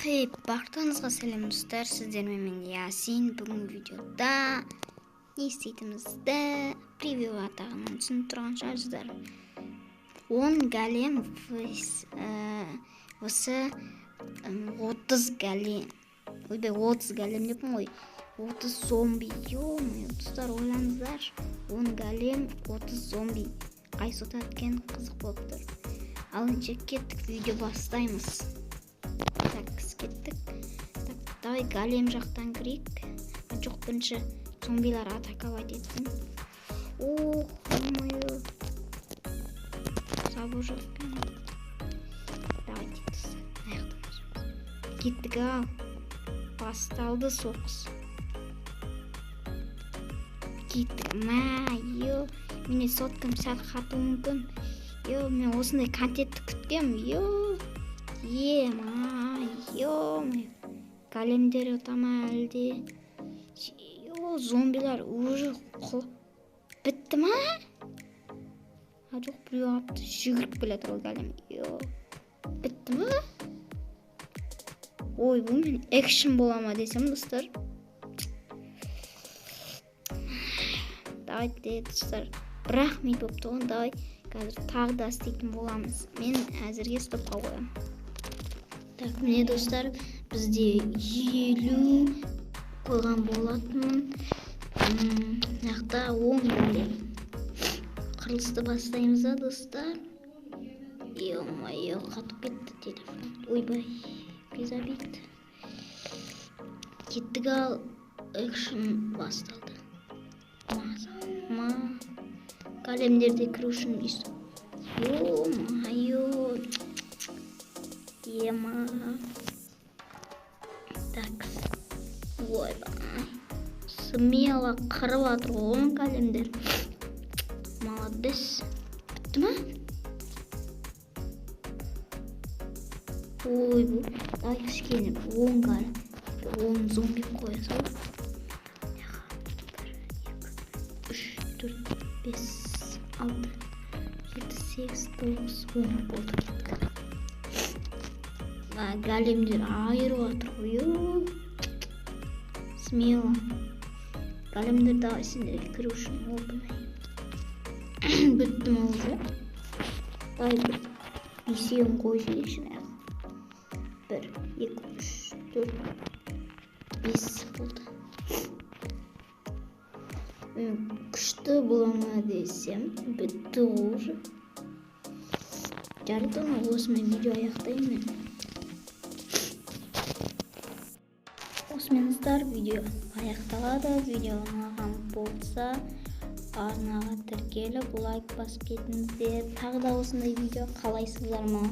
Хей, барлықтарыңызға сәлем, достар, сіздермен мен Ясин. Бүгінгі видеода не істейтінімізді превью атағынан түсініп тұрған шығарсыздар. 10 голем осы 30 голем. Ойбай, 30 голем деппін ғой. 30 зомби. Ё-моё, достар, ойлаңыздар. 10 голем, 30 зомби. Қайсы ұтады екен, қызық болып тұр. Ал ендеше кеттік, видео бастаймыз. Так, кеттік. Так, давай голем жақтан кірейік. Жоқ, бірінші зомбилар атаковать етсін. Ох, ё-моё. Забор жоқ екен. Давайте, достар, аяқтан. Кеттік ал. Басталды соғыс. Кеттік. Мә, ё, менде соткам сәл қатуы мүмкін. Ё, мен осындай контентті күткем. Ё, ема, ё-моё. Големдер ұта ма әлде? Ё, зомбилар уже бітті ма? А, жоқ, біреу алыпты, жүгіріп келе жатыр ғой голем. Ё, бітті ма? Ой, бұл мен экшн бола ма десем, достар. Давайте, достар, бір-ақ минут болыпты ғой, давай қазір тағы да істейтін боламыз. Мен әзірге стопқа қоямын. Так, міне, достар, бізде 50 қойған болатынмын. Мына жақта 10 голем. Құрылысты бастаймыз да, достар. Ё-моё, қатып кетті телефон. Ойбай, без обид. Кеттік ал, экшн басталды. Ма, големдерде кіру үшін өйстіп. Ё-моё. Ема. Так. Ойбай. Смело қырып жатыр ғой големдер. Молодец. Бітті ма? Ой, бұл. Давай кішкене 10 голем. 10 зомби қоя салып. 1, 2, 3, 4, 5, 6, 7, 8, 9, 10 болды, кеттік. Големдер айырып жатыр ғой. Смело. Големдер, давай сендерге кіру үшін опынай. Бітті ма уже? Давай бір бесеуін қойып жіберейікші мына жаққа. 1, 2, 3, 4, 5 болды. Мен күшті бола ма десем, бітті ғой уже. Жарайды, оны осымен видео аяқтаймын мен. Осымен, достар, видео аяқталады. Видео ұнаған болса, арнаға тіркеліп, лайк басып кетіңіздер. Тағы да осындай видео қалайсыздар ма?